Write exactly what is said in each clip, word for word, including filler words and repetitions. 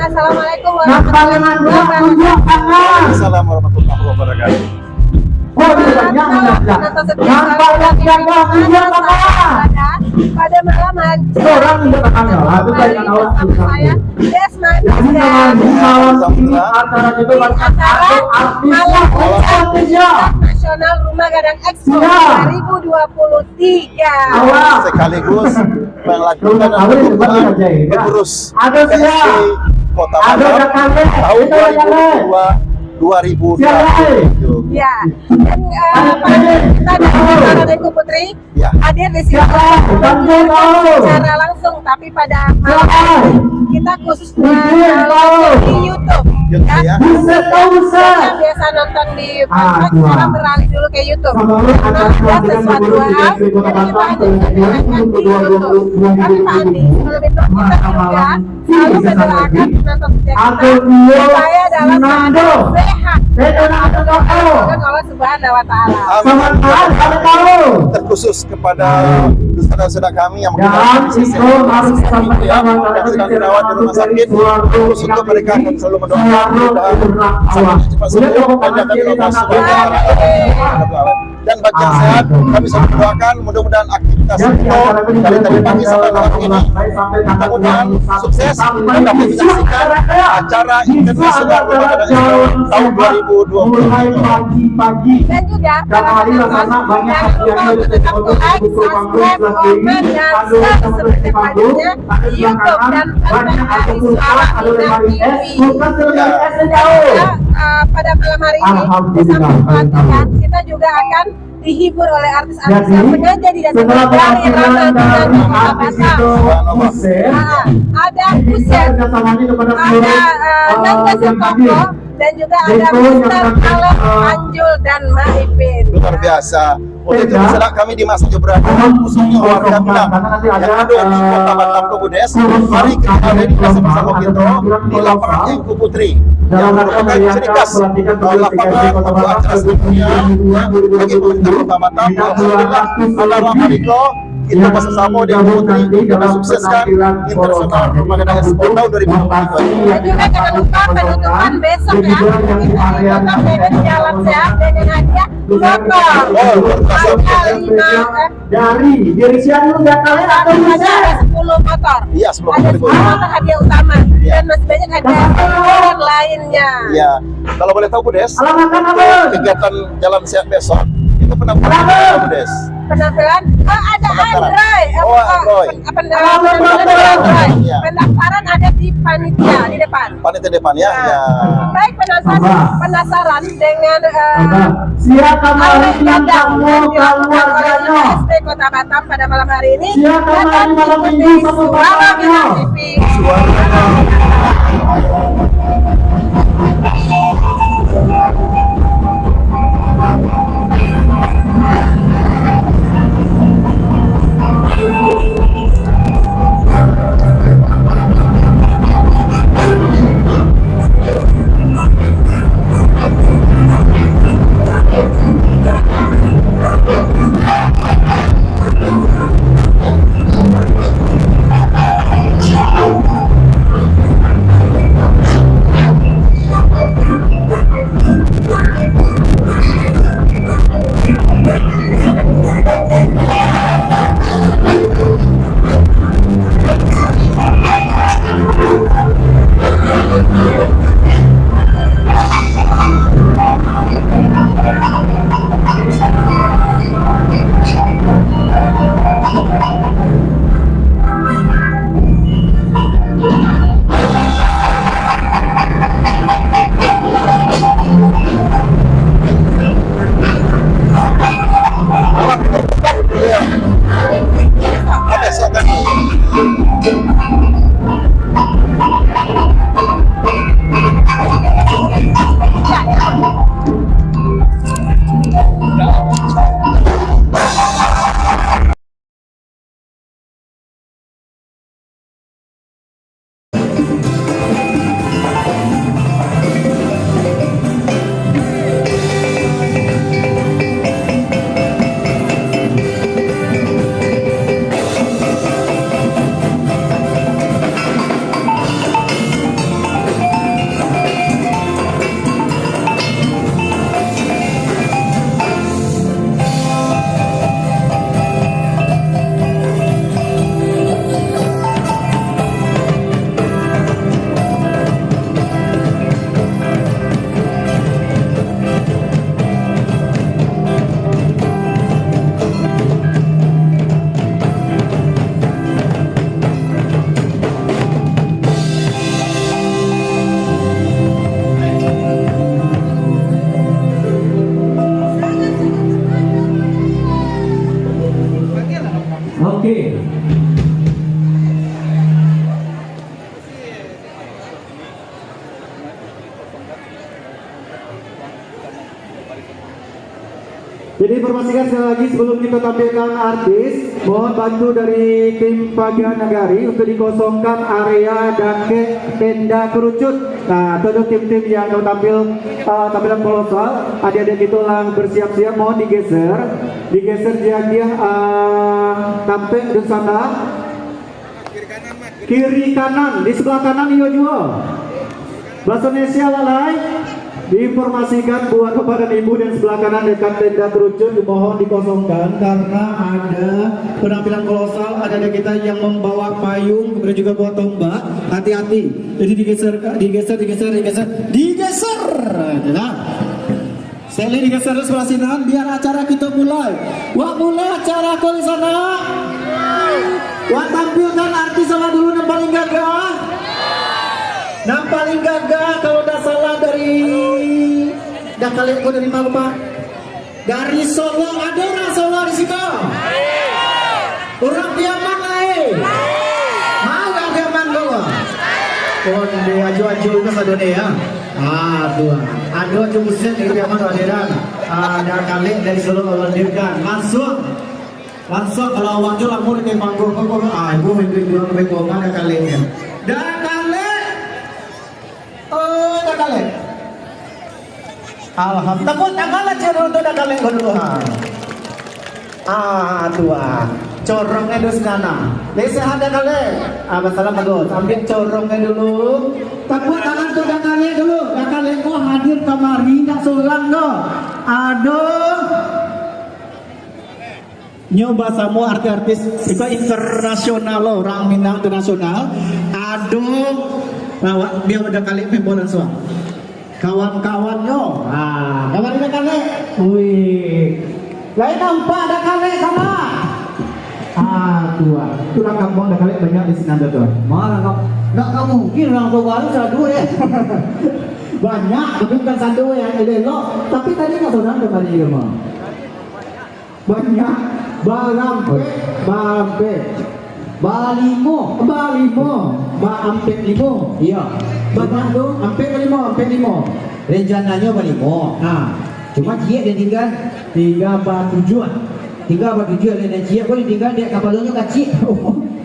Assalamualaikum warahmatullahi wabarakatuh. Waalaikumsalam warahmatullahi wabarakatuh. Wah, banyak. Penonton setia, pada malam hari ini, kembali bersama saya, Desmond, dan di acara malam puncak nasional Rumah Gadang Expo dua ribu dua puluh tiga. Sekaligus melakukan pembukaan pengurus P S B Kota Batam tahun dua ribu dua puluh dua, dua ribu dua puluh tujuh. Ya, dan, eh, pada kita dari Eko Putri, ya, hadir di sini secara langsung, tapi pada malam hari ini kita khusus, eh, di YouTube, YouTube, ya. Karena biasa nonton di Facebook, sekarang beralih dulu ke YouTube. Karena ada sesuatu hal yang kita hanya menyaksikan di YouTube. Tapi Pak Andi, sebelum itu kita juga selalu mendoakan penonton setia kita supaya dalam keadaan sehat, dalam keadaan Allah Subhanahu wa Taala. Amin. Terkhusus kepada saudara-saudara kami yang sedang dirawat di rumah sakit, khusus untuk mereka, kami selalu mendoakan mudah-mudahan cepat sembuh dan dapat Allah Subhanahu wa Taala. Dan bagi yang sehat, kami selalu mendoakan mudah-mudahan aktivitas kita dari tadi pagi sampai malam ini, mudah-mudahan sukses dan dapat menyaksikan acara internasional Rumah Gadang Expo tahun dua ribu dua puluh. Dan juga para penonton, jangan lupa untuk tetap like, subscribe, komen, dan share sebanyak-banyaknya di YouTube dan pantengin Suara Minang T V. Ya, eh, pada malam hari ini, bersama pelantikan, kita juga akan dihibur oleh artis-artis yang sengaja didatangkan dari ranah Minang di Kota Batam. Ah, ada Buset, ada, eh, Nanda Sutoko, dan juga ada Mister Alex Panjul dan Mak Ipin. Luar biasa. Untuk itu, saudara kami di masa berada, khususnya warga Minang yang ada di Kota Batam, Pak Budes, mari kita hadir bersama-sama kita di lapangan Eko Putri yang merupakan ciri khas, eh, lapangan untuk acara seni budaya bagi pemerintah Kota Batam. Alhamdulillah, malam hari ko, kita bersama-sama di Eko Putri, kita sukseskan internasional Rumah Gadang Expo tahun dua ribu dua puluh tiga. Dan juga jangan lupa penutupan besok, ya, kita ikutan event Jalan Sehat dengan hadiah motor. Oh, motor. Ada lima, eh, dari, dari Sianu datangnya atau ada sepuluh motor. Iya, sepuluh motor. Ada sepuluh motor hadiah utama. Iya. Dan masih banyak hadiah lainnya. Iya. Kalau boleh tahu, Budes, kegiatan Jalan Sehat besok itu penampilan apa, Budes? Penampilan, oh, ada Andre. Oh, Andre. Pendaftaran, pendaftaran ada di panitia di depan. Panitia depan, ya. Nah, ya. Baik, penonton penasaran dengan, eh, Alex Gadang yang dilakukan oleh P S B Kota Batam pada malam hari ini, tetap ikuti Suara Minang T V. Jadi, informasikan sekali lagi, sebelum kita tampilkan artis, mohon bantu dari tim Paga Nagari untuk dikosongkan area dakek tenda kerucut. Nah, itu adalah tim-tim yang akan tampil, uh, tampilan kolosal. Adik-adik kita lah bersiap-siap, mohon digeser. Digeser diagiah, uh, tampek di sana. Kiri kanan, di sebelah kanan iyo juo. Bahasa Indonesia lalai. Diinformasikan buat bapak dan ibu dan sebelah kanan dekat tenda kerucut, dimohon dikosongkan karena ada penampilan kolosal, ada dari kita yang membawa payung, kemudian juga bawa tombak. Hati-hati. Jadi digeser, digeser, digeser, digeser, digeser. Nah. Seli digeser sebelah sinan, biar acara kita mulai. Wak mulai acara ko di sana. Wak tampilkan artis awak dulu nan paling gagah. Nan paling gagah, kalau dak salah dari, dak kalek ko dari mana, Pak? Dari Solok, ada orang Solok di siko? Urang Piaman lai. Ha, urang Piaman ko. Onde ajo-ajo ko sadonyo, ya. Ah, tu, ah. Ado ajo buset dari Piaman tu ado dah. Ah, dak kalek dari Solok, onde kan. Langsung. Langsung kalau awak tu lamo di panggung ko, ko. Ah, ibu hendak dua sampai koma dak kalek, ya. Dak kalek. Oh, dak kalek. Alhamdulillah. Tepuk tangan lah, cik, untuk dak kalek ko dulu, ha. Ah, tu, ah. Corongnya dulu sana. Lai sehat dak kalek? Ah, basalam bagus. Ambil corongnya dulu. Tepuk tangan untuk dak kalek dulu. Dak kalek ko hadir kamari, dak sorang doh. Aduh. Nyo basamo artis-artis, iko internasional lo, urang Minang internasional. Ado, bawa, bia dak kalek member langsung. Kawan-kawannyo, ah, kawan dak kalek. Wih. Lai nampak dak kalek sama. Ah, tu ah. Tu lah kampuang dak kalek banyak di sinan tu. Mana kau? Dak ka mungkin urang tu baru sadu, eh. Banyak, tapi bukan sadu yang elok. Tapi tadi dak sorang dak kalek rumah. Banyak. Barampek, barampek. Balimo, balimo. Baampek limo. Iyo. Banyak tu, ampek ka limo, ampek limo. Rencananyo balimo. Ha. Cuma ciek den tingga. Tingga batujuah. Tingga batujuah, lai nan ciek ko tingga dek kapalonyo kacik.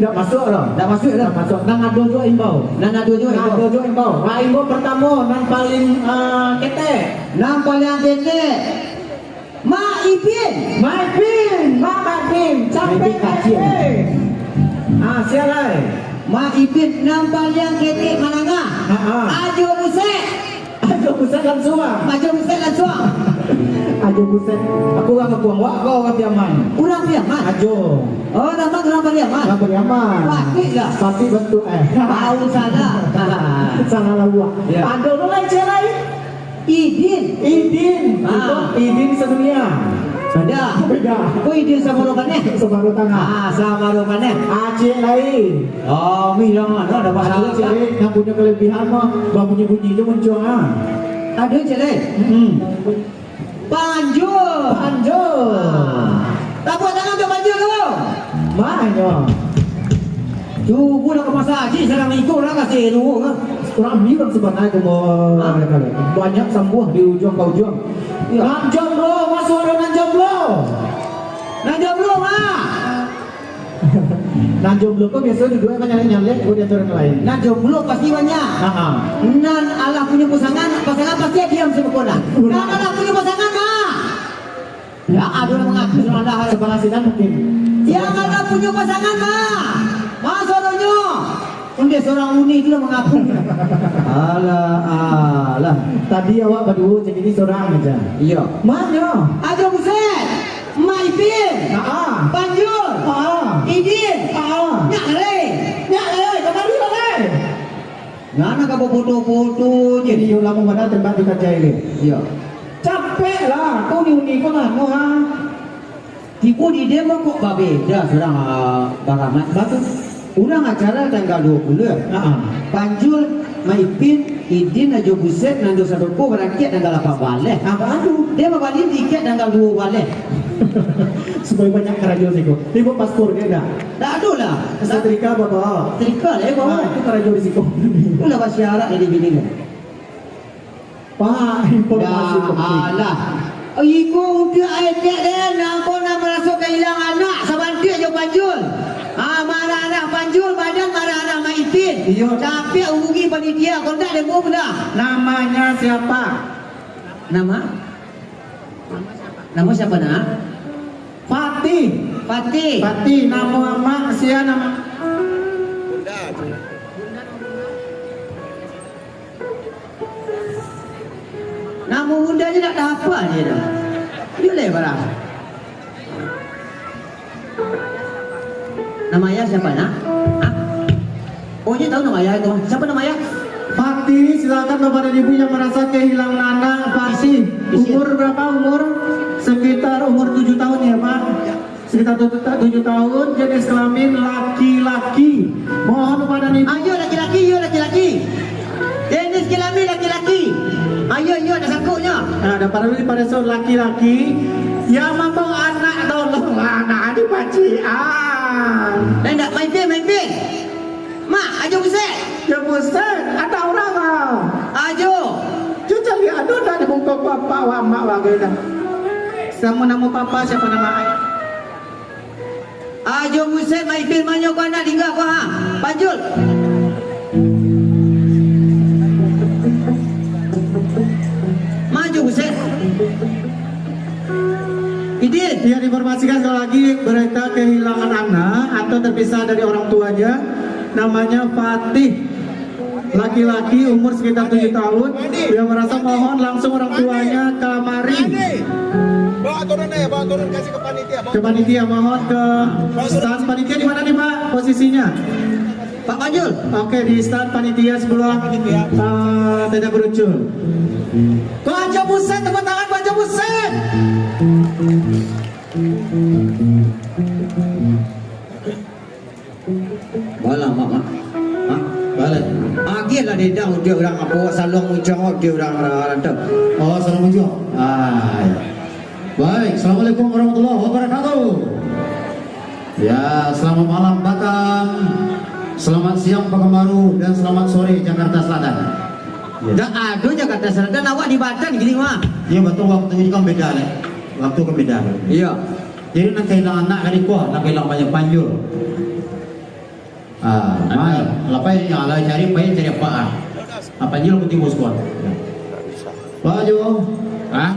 Ndak masuak doh. Ndak masuak doh. Ndak masuak. Nan ado juo imbau. Nan ado juo imbau. Nan ado juo imbau. Ha, imbau partamo, nan paling, ah, ketek. Nan paling ketek. Mak Ipin. Mak Ipin, Mak, Mak Ipin. Capek, Mak Ipin kacil. Mak Ipin. Ah, sia lai. Mak Ipin, nan paliang ketek manangah. Ha, ha. Ajo Busek. Ajo Busek lansuang. Ajo Busek lansuang. Ajo Busek. Aku urang kapuang wak, kau urang Piaman. Urang Piaman? Ajo. Oh, nama urang Pariaman? Urang Pariaman. Patik lah. Patik bantuak, eh. Tahu salah. Salah lah wak. Ya. Ado tu lai, sia lai. Idin. Idin. Ah. Itu Idin sadunia. Beda. Beda. Ko Idin Samarukaneh? Samaru Tangah. Ah, Samarukaneh. Acik lain. Oh, mi yang mana ada masalah? Acik lain, yang punya kelebihan mah, babunyi-bunyi tu muncul, ah. Ado, Cik, lain? Mm-mm. Panjul. Panjul. Ah. Tapuak tangan untuk Panjul dulu. Manyo. Cubo dah ka masaji, sadang iko urang kasih dulu, kan? Urang bilang sabananyo mo-, Hah? Banyak sambuah di ujuang ka ujuang. Iyo. Nan jomblo, masuak ado nan jomblo. Nan jomblo, ha? Nan jomblo ko biaso duduak manyalek-nyalek ko di antaro nan lain. Nan jomblo pasti banyak. Ha, ha. Nan alah punyo pasangan, pasangan pasti diam sabakolah. Nan alah punyo pasangan, ha? Ya, ado nan mangaku salah. Sabalah sinan mungkin. Yang ado punyo pasangan, mah. Mah suaronyo. Ondeh surang uni tu lah mangaku. Alah, alah. Tadi awak baduo, cak ini surang aja. Iyo. Manyo? Ajo Buset, Mak Ipin, Haa. Panjul, Haa. Idin. Haa. Nyak lai. Nyak lai, kamari lah lai. Ngana ka bafoto-foto je. Iyo, lamo bana tempat di kacai ni. Iyo. Capek lah, kau ni uni kau lah, noh, ha. Tibo di demo kok babeda surang, ah, baramat batu. Urang acara tanggal duo puluah. Ha, ha. Panjul, Mak Ipin, Idin, Ajo Buset, Nando Sadoko barangkek tanggal lapan baleh. Apa tu? Dia babali tiket tanggal duo baleh. Supaya banyak karajo siko. Tibo paspor dia dah. Dak ado lah. Setrika bawa. Setrika lah, eh, bawa. Ah, itu karajo di siko. Itulah basyarat dari bini dia. Pak, informasi penting. Dah, alah. Iko untuak Aitek den, angkau nan maraso kahilangan anak, sabantuak jo Panjul. Ah, marah-marah Panjul, badan marah-marah Mak Ipin. Iyo. Capek hubungi panitia, kalau ndak demo bana. Namanya siapa? Nama? Nama siapa, nak? Fatih. Fatih. Fatih, nama amak sia nama? Namo bunda je ndak tahapal je tu. Iyo leh, barang. Nama ayah siapa, nak? Hah? Oh, dia tahu nama ayah itu. Siapa nama ayah? Fatih, silakan bapak dan ibu yang merasa kehilangan anak, Fatih. Isin. Umur berapa umur? Sekitar umur tujuh tahun ya, Pak? Sekitar tujuh, tujuh tahun, jenis kelamin laki-laki. Mohon bapak dan ibu. Ayo laki-laki, yo laki-laki. Jenis kelamin laki-laki. Ayo, yo, ada sangkutnya. Nah, ada para, para laki-laki yang mambawa anak, tolonglah anak dipacikan. Eh, ndak, main pin, main pin. Mak, ajo buset. Yo buset, ada urang ah. Ajo. Cucak lihat, aduh, dah dibuka bapak, wak, mak bagai dah. Samo namo papa, siapa nama ayah? Ajo buset, maipin manyo ko anak tingga ko ha. Panjul. Maju buset. Idil. Ia diinformasikan sekali lagi, berita kehilangan anak atau terpisah dari orang tuanya, namanya Fatih. Laki-laki umur sekitar tujuh tahun, yang merasa mohon langsung orang tuanya kamari. Bawa turun, eh, bawa turun, kasih ke panitia, bawa. Ke panitia, mohon ke stand panitia di mana nih, Pak, posisinya? Pak Panjul. Oke, di stand panitia sebelah, eh, tenda kerucut. Panjul buset, tepuk tangan Panjul buset. Balah, Mak, Mak. Hah? Balah. Agiahlah dedang, dia urang apo, saluang muncuang, dia urang rantau. Oh, saluang muncuang. Ah, ya. Baik, Assalamualaikum warahmatullahi wabarakatuh. Ya, selamat malam Batam. Selamat siang Pekanbaru dan selamat sore Jakarta Selatan. Ya. Dak ado Jakarta Selatan, awak di Batam gini mah. Ya, betul, waktu ini kan beda, leh. Waktu kan beda. Iya. Jadi, nan kahilang anak tadi ko, nan kahilang banyak Panjul. Ah, mai, lah pai nyo lah cari, pai cari apo ah? Ah, Panjul putih bos kuat. Pak Jo. Hah?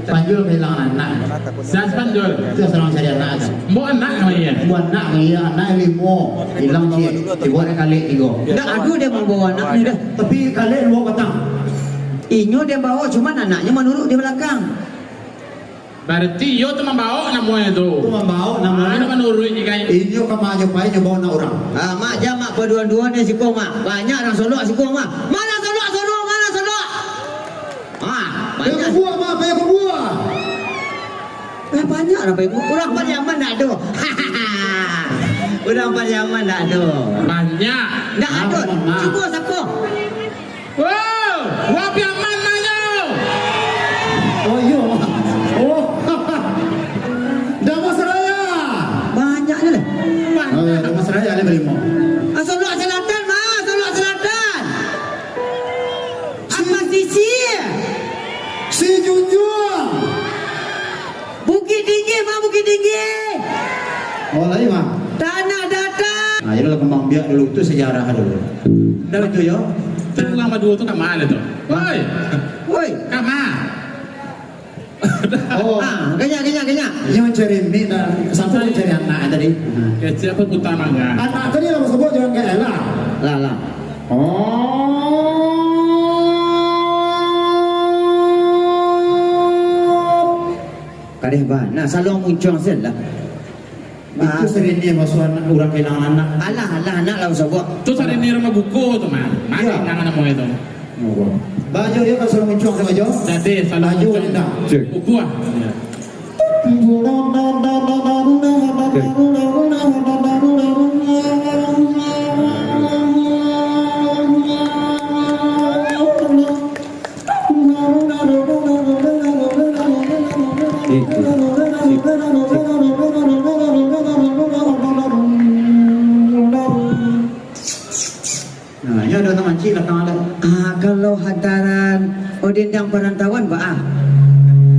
Panjul kahilangan anak. Sia Panjul? Itu saluang cari anak tu. Buah anak kami ya? Buah anak kami ya, anak limo. Hilang ciek. Dibuat kalek tigo. Ndak ado dia mambawa anak ni dah. Tapi kalek duo batang. Inyo dia bawa, cuman anaknya manurut di balakang. Barati iyo tu mambaok namonyo tu. Tu mambaok namonyo. Ah, manuruik ni kai. Inyo ka ma nyo pai nyo baok anak urang. Ah, mak, jan mak baduo-duo ni siko, mak. Banyak urang Solok siko, mak. Mana Solok, Solok, mana Solok? Ah, banyak. Payah kubuah, mak, payah kubuah. Eh, banyak urang payah kubuah. Urang Pariaman ndak ado. Urang Pariaman ndak ado. Banyak. Ndak ado. Cubo sako. Wo, wapi aman manyo? Oh, iyo. Oh. Damansaraya. Banyaknyo leh. Oh, iyo, Damansaraya leh balimo. Ah, Solok Selatan, mah, Solok Selatan. Si Apa sisi? Si Junjuang. Bukittinggi, mah, Bukittinggi. Oh, lain, mah. Tanah Datar. Nah, itulah kembang biak dulu, itu sejarah dulu. Dah itu, yo. Tu urang baduo tu ka ma tu? Woi. Woi. Ka ma? Oh. Ah, kanyak, kanyak, kanyak. Dia mencari mik dan satu mencari anak tadi. Kecil apa putar mangga? Anak tadi lah sebut jangan kayak lah. Lah, lah. Oh. Kadeh bana, saluang muncuang sen lah. Itu sering dia masuk anak, urang kahilangan anak. Alah, alah, anak lah usah buat. Tu sering dia rumah buku tu, mah. Mana yang anak moe tu? Baju dia kalau saluang muncuang sama jo. Jadi, saluang muncuang. Baju dia dah. Cek. Buku ah. Cek. Nah, nyo ado namo cik lah, kawan. Ah, kalau hantaran, oh, dendang parantauan, ba, ah.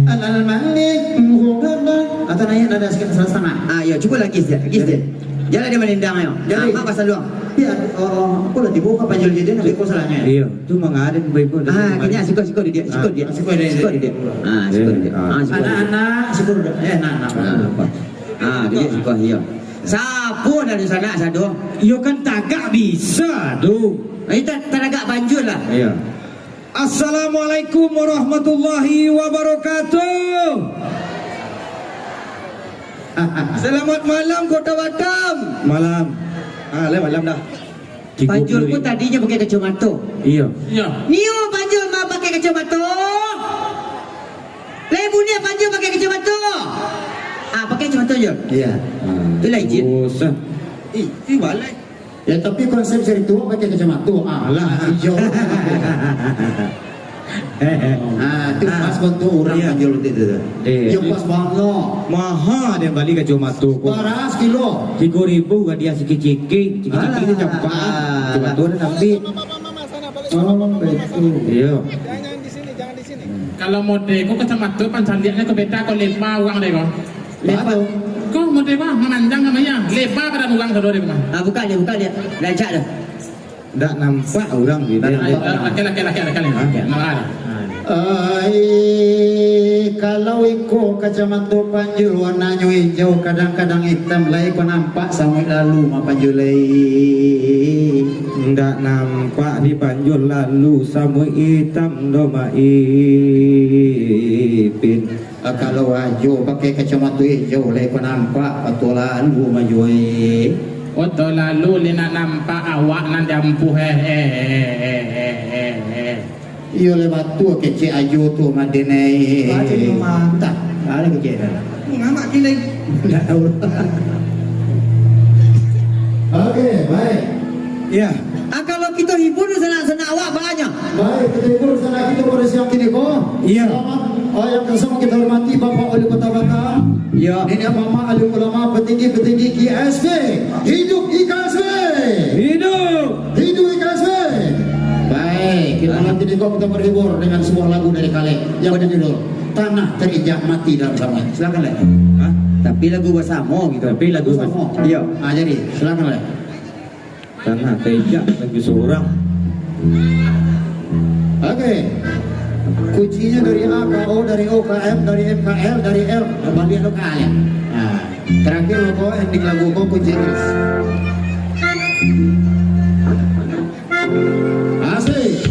Al-, al-malik, muhubaba. Atau naik nada sikit, salah setengah. Ah, yo, cubo lagi sikit, lagi sikit. Jadi. Jalan dia mandendang, yo. Jadi. Ah, mak pasal luang. Iyo, oh, oh, aku lah tibo ka panjul jadi, nak beko salahnyo. Iyo, tu mangaden, baik pun. Ah, kini siko, siko di dia, siko di dia. Ah, siko di dia. Siko di dia. Ah, siko di dia. Ah, siko di dia. Anak-anak, siko di dia. Eh, anak-anak. Ah, apa? Ah, di dia siko, iyo. Sapo dari sanak sado? Iyo kan tagak bisa tu. Eh, ta-, tagak panjul lah. Iyo. Assalamualaikum warahmatullahi wabarakatuh. Selamat malam, Kota Batam. Malam. Ah, lah malam dah. Panjul pun tadinyo pakai kacamato. Iyo. Iyo. Nio panjul mah pakai kacamato. Lai buliah panjul pakai kacamato. Ah, pakai kacamato je. Iyo. Ah, tu lah izin. Susah. Ih, ih, balai. Ya, tapi konsep carito pakai kacamato. Ah, alah, iyo. Ah, tu pas bantuak urang panjul tu, tu, tu. Iyo. Yo, pas banget. Maha dek bali kacamato ko. Baras kilo. Tigo ribu ka dia sikik-sikik, sikik-sikik tu campak. Alah. Kacamato dah ambiak. Oh, betul. Iyo. Kalau mode ko kacamato, pancaliaknyo ko beda, ko leba urang deh ko. Leba. Ko mode ko mananjang samo iyo. Leba badan urang sado deh ko. Ah, buka dia, buka dia. Rancak dah. Ndak nampak urang di dia. Laki, laki, laki, laki, laki. Hah? Nah, ah. Ai, kalau iko kacamato panjul warnanyo ijau, kadang-kadang itam, lai ko nampak samuik lalu mah panjul lai. Ndak nampak di panjul lalu samuik itam doh, Mak Ipin. Ah, kalau ajo pakai kacamato ijau, lai ko nampak, pato lalu mah jo, eh. Pato lalu, lai nak nampak awak nan diampuah, eh, eh. Iyo, lai batua kecek ajo tu, Madin, eh. Baco ni, Mama. Entah, ada kecek dah. Ngamak kilai. Ndak tahu. Oke, baik. Iya. Ah, kalau kito hibur sanak-sanak awak banyak. Baik, kito hibur sanak kito pada siang kini ko. Iya. Selamat, ah, yang sama kita hormati Bapak Wali Kota Batam. Iya. Niniak mamak, alim ulama, petinggi-petinggi K S P. Hidup I K S P. Hidup. Hidup I K S P. Baik, kita malam kini ko kita berhibur dengan sebuah lagu dari Kalek yang berjudul Tanah Terinjak Mati Dalam Samuik. Silakan, Lek. Hah? Tapi lagu basamo gitu. Tapi lagu bas-, basamo. Iya. Ah, jadi, silakan, Lek. Tanah terinjak lagu surang. Oke. Kuncinya dari A ka O, dari O ka M, dari M ka L, dari L baliak lo ka L. Nah, terakhir lo ko ending lagu ko kunci terus. Asik.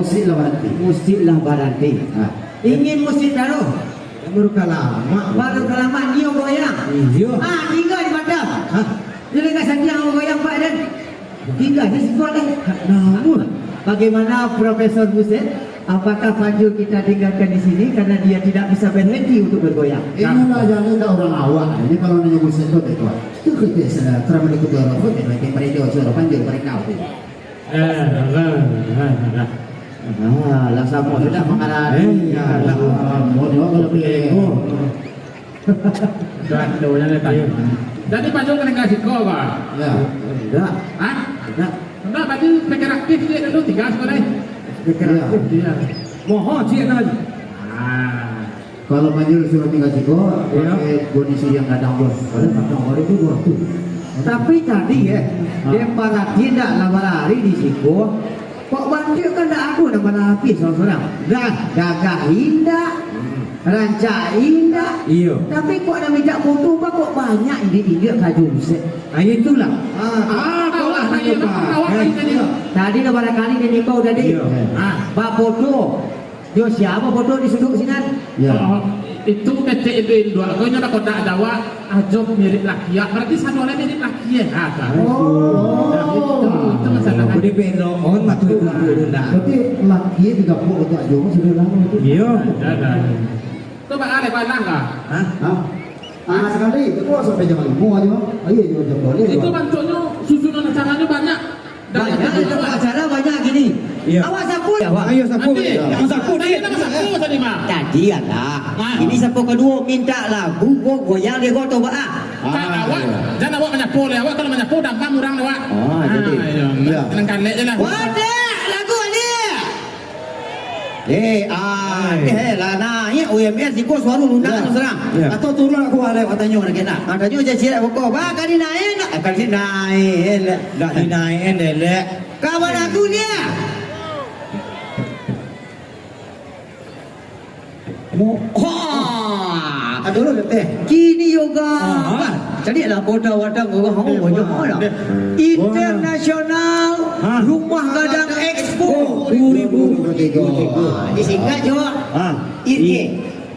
Musik lah baranti. Musik lah baranti. Ha. Ingin musik taruh. Baru kalamak. Baru kalamak, nio goyang. Iyo. Ah, tingga di Batam. Hah? Jadi kat Santiang goyang, Pak, dan tingga di situ deh. Namun, bagaimana Profesor Buset? Apakah Panjul kita tinggalkan di sini karena dia tidak bisa berhenti untuk bergoyang? Ini lah, jangan tak orang awak. Ini kalau nanya Buset tu, betul. Tu kerja sana, kerana dia ketua orang pun, dia makin mereka, suara Panjul, mereka tu. Eh, eh, eh, eh. Ah, lah samo sudah mangarati. Eh, ya, lah. Ah, mau jawab kalau boleh. Dah, dah, dah, dah. Jadi, Panjul ka tingga siko, Bang? Ya. Indak. Hah? Indak. Indak, berarti pikir aktif ciek dulu, tingga siko deh. Pikir aktif. Iya. Moho ciek lagi. Ah. Kalau Panjul suruh tingga siko, iyo, pakai kondisi yang gadang, Bos. Padahal gadang hari tu dua tu. Tapi tadi, eh, ha, dia parati ndak lah barari di siko. Kok bantuak kan ndak ado nan barari surang-surang. Dah, gagah indak, hmm, rancak indak. Iyo. Tapi kok nak minta foto, Bang, kok banyak indik-indik kaju Buset. Ah, itulah. Ah, ah, kau lah awak tanya, Bang. Awak tanya. Tadi dah barangkali dia nimbau tadi. Iyo. Ah, bafoto. Yo, siapa foto di sudut sinan? Ya. Oh, itu kecek itu induak. Kau nyo dah kodak Jawa, ajo mirip laki. Ya, berarti satu orang mirip laki, ya? Ah, tahu. Oh. Nah, itu, itu masalah. Jadi belok, on matu itu dulu, nah. Berarti laki digapuk kodak Jawa sudah lama tu. Iya. Ada, ada. Coba ada pandang kah? Hah? Hah? Ah, sekali, itu sampai jam lima aja. Ayo, jam, jam dua aja. Itu bentuknya, susunan acaranya banyak. Banyak, itu acara banyak gini. Iya. Awak sapu, ya, awak? Ayo, sapu. Nanti. Awak sapu, nanti. Kita sapu tadi, Mak. Tadi ada. Ah. Ini sapu kedua, minta lagu, go-, goyang dia, go, coba, ah. Kan awak, iya, jangan awak manyapu lah. Awak kalau manyapu, dampam urang lah, awak. Ah, jadi. Iya. Tenang kalek je lah. Wadah, lagu ni. Eh, ah, eh, lah naiak U M R siko suaro lunak tu surang. Ya. Atau turun aku alai, awak tanyo nak kena. Ah, tanyo je ciek pokok. Ba, kali naiak nak? Eh, kali naiak, elek. Dak dinaiak, elek. Kawan aku ni. Mo-, ha. Aduh, lu teh. Kini yoga. Ah. Cari lah kota wadang orang, oh, banyak lah. Internasional Rumah Gadang Expo dua ribu dua puluh tiga. Ah, disingkat jo. Ah. I K. I-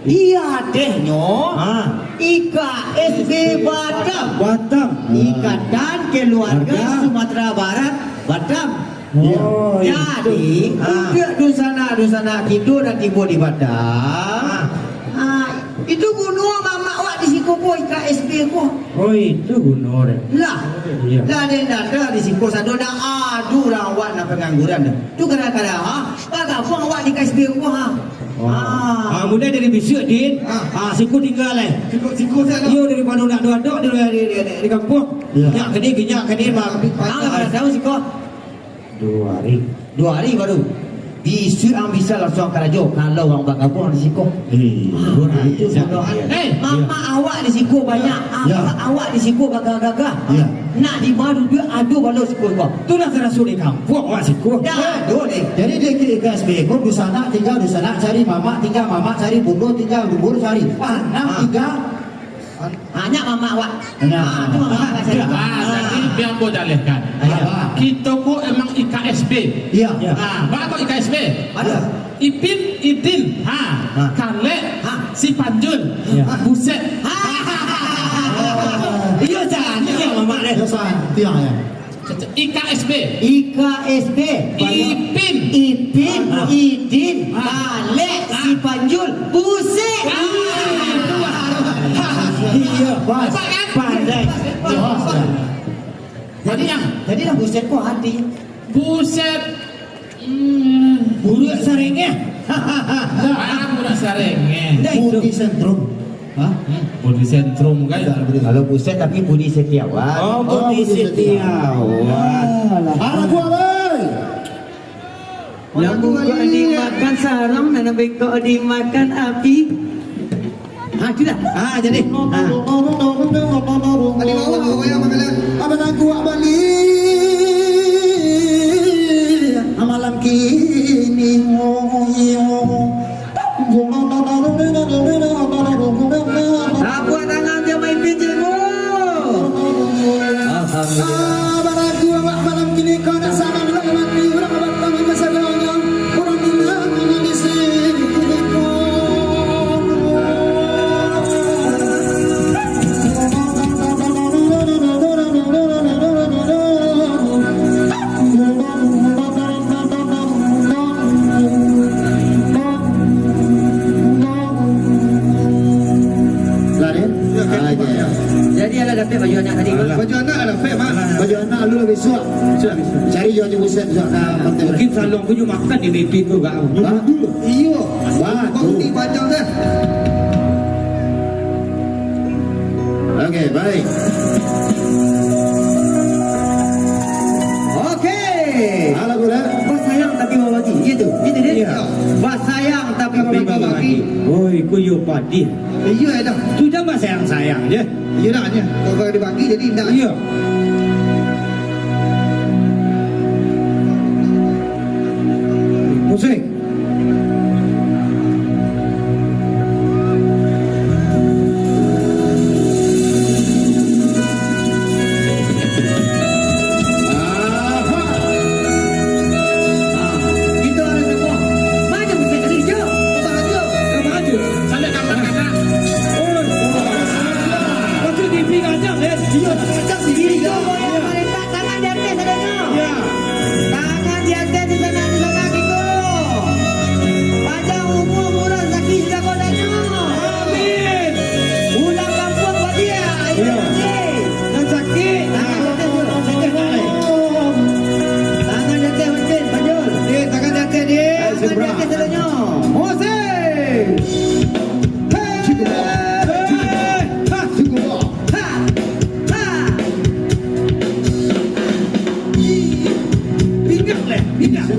Iya dehnyo. Ah. I K S B Batam. Batam. Ikatan Keluarga Sumatera Barat, Batam. Oh, jadi, untuak dunsanak-dunsanak kito nan tibo di Batam, ah, itu guno mamak awak di siko ko, I K S B ko. Oh, itu guno deh. Lah, iya, lah den dada di siko sado, ndak ado urang awak nan pangangguran tu. Tu kadang-kadang, ha, bagabuang awak di I K S B ko, ha. Oh. Ah. Ah, mudah dari bisuak, Din. Ah. Ah, siko tingga lai. Siko, siko saja. Iyo, dari pado nak dua dok di, di, di, di, di kampuang. Iya. Nyak kini, nyak kini, mak. Ah, lah, pada tahu siko. Dua hari. Dua hari baru. Bisuak ang bisa langsuang karajo, kalau ang bagabuang di siko. Iya. Ah, itu sadolah. Eh, mamak awak di siko banyak, apak awak di siko gagah-gagah. Iya. Nak di ma duduak ado balo siko ko. Tu lah taraso di kampuang awak siko. Dah ado deh. Jadi di I K S B ko, dunsanak tingga dunsanak cari, mamak tingga mamak cari, bundo tingga bundo cari, anak tingga Banyak mamak awak. Nah. Ah, tu mamak awak cari. Ah, jadi biar ambo jalehkan. Iya. Kito ko emang I K S B. Iya. Ah, baa ko I K S B? Ada. Ipin, Idin, ha, Kalek, ha, Sipanjul, Buset. Ha. Iyo, cantik ya mamak deh. Iyo, cantik ya. I K S B. I K S B. Ipin. Ipin, ah, Idin, ah, Kalek, ah, Sipanjul, Buset. Ah, itu baru. Iya, pas. Hebat, kan? Pandai. Pas, pas. Jadi, yang, jadilah Buset ko hati. Buset. Hmm. Buruak sarengeh. Ah, buruak sarengeh. Ndak itu. Budi Sentrum. Hah? Hmm, Budi Sentrum kan? Enggak, Budi. Kalau Buset tapi Budi Setiawan. Oh, Budi Setiawan. Alah. Alah, gua, woi. Yang bungkuk dimakan sarang, nan bengkok dimakan api. Ha, tu dah. Ha, jadi. Ha. Tadi bawah, bawah yang makan. Abang aku, Abang Li. Malam kini. Tapuak tangan jo maimpin cikgu. Alhamdulillah. Ah, baragu awak malam kini, kau nak sama dengan mati, urang abang kami kasadonyo. Urang Tolong tunjuk makan di mimpi tu, Kak. Iyo. Bagus. Bagus, dipanjang dah. Oke, baik. Oke. Alah, Guru. Basayang tapi babagi. Itu, itu dia. Iya. Basayang tapi babagi. Tapi babagi. Oi, ku yo padih. Iyo, dah. Tu dah basayang-sayang je. Iyo dah, nya. Kalau dibagi jadi indah. Iyo. Musik. Aha. Ah, kita ada semua. Mana musik tadi, Jo? Abang Haji. Abang Haji. Salah kata-kata. Oh, oh. Macam T V kacang, ya? Iya, kacang T V. Iya. Tangan di ateh sadonyo. Ya. Tangan di ateh di sana, di sana, gitu. Panjang umur, murah rasaki, jago danyo. Amin. Pulang kampuang bahagia, ayo. Ya. Nan sakik, tangan di ateh dulu. Tangan di ateh, Wan Jin, Wan Jun. Eh, tangan di ateh, deh. Tangan di ateh sadonyo. Musik. Hei. Hei. Ha. Ha. Ha. Pinggang leh, pinggang.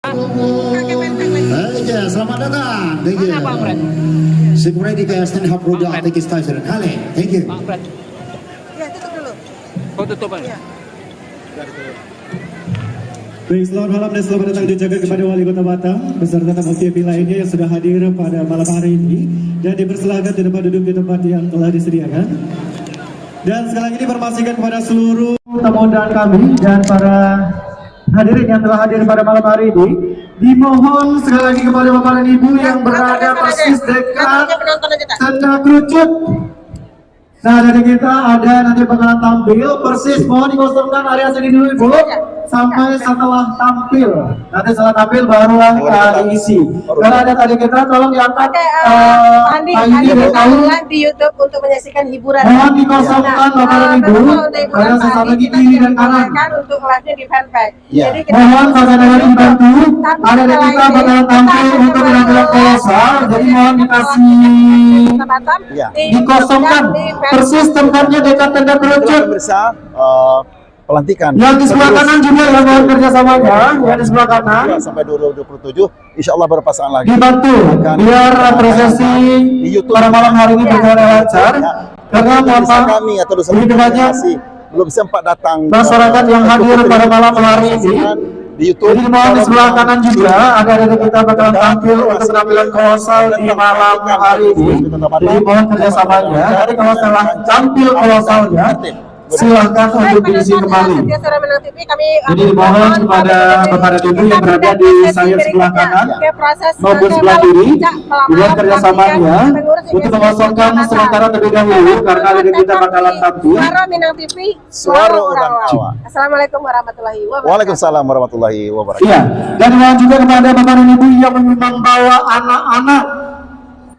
Oke, selamat datang. Thank you. Mana Bang Fred? Sikurai di K S N Hub Roda, Bang Fred. Thank you, Stasiun. Kale, thank you. Bang Fred. Ya, tutup dulu. Oh, tutup, Bang. Ya. Baik, selamat malam dan selamat datang diucapkan kepada Wali Kota Batam beserta tamu V I P lainnya yang sudah hadir pada malam hari ini, dan dipersilakan untuk dapat duduk di tempat yang telah disediakan. Dan sekali lagi diinformasikan kepada seluruh tamu undangan kami dan para hadirin yang telah hadir pada malam hari ini, dimohon sekali lagi kepada Bapak dan Ibu yang berada persis dekat tenda kerucut. Nah, dari kita ada nanti bakalan tampil, persis mohon dikosongkan area sini dulu, Ibu, sampai setelah tampil. Nanti setelah tampil barulah, uh, diisi. Kalau ada tadi kita tolong diangkat, Oke, eh, eh, Pak Andi, payung Andi dari kain. Di YouTube untuk menyaksikan hiburan. Mohon dikosongkan, Bapak dan Ibu, pada sesaat lagi kiri dan kanan. Untuk live-nya di fanpage. Ya. Jadi kita mohon pada dari dibantu, ada dari kita bakalan tampil untuk penampilan kolosal, jadi mohon dikasih dikosongkan persis tempatnya dekat tenda kerucut. Pemirsa, eh, pelantikan. Yang di sebelah kanan juga yang mohon kerjasamanya, yang di sebelah kanan. Sampai dua ribu dua puluh tujuh, insya Allah berpasangan lagi. Dibantu, biar prosesi pada malam hari ini berjalan lancar. Karena memang kami atau dosen banyak masih belum sempat datang, masyarakat yang hadir pada malam hari ini. Di YouTube. Jadi, mohon di sebelah kanan juga, ada-ada kita bakalan tampil untuk penampilan kolosal di malam hari ini. Jadi, mohon kerjasamanya. Jadi, kalau salah tampil kolosalnya, Silahkan untuk diisi kembali. Jadi dimohon kepada Bapak dan Ibu yang berada di sayap sebelah kanan maupun sebelah kiri, buat kerjasamanya untuk mengosongkan sementara terlebih dahulu karena lagi kita bakalan tampil. Suara Minang T V, suara orang awak. Assalamualaikum warahmatullahi wabarakatuh. Waalaikumsalam warahmatullahi wabarakatuh. Iya, dan mohon juga kepada Bapak dan Ibu yang membawa anak-anak,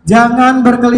jangan berkelindan.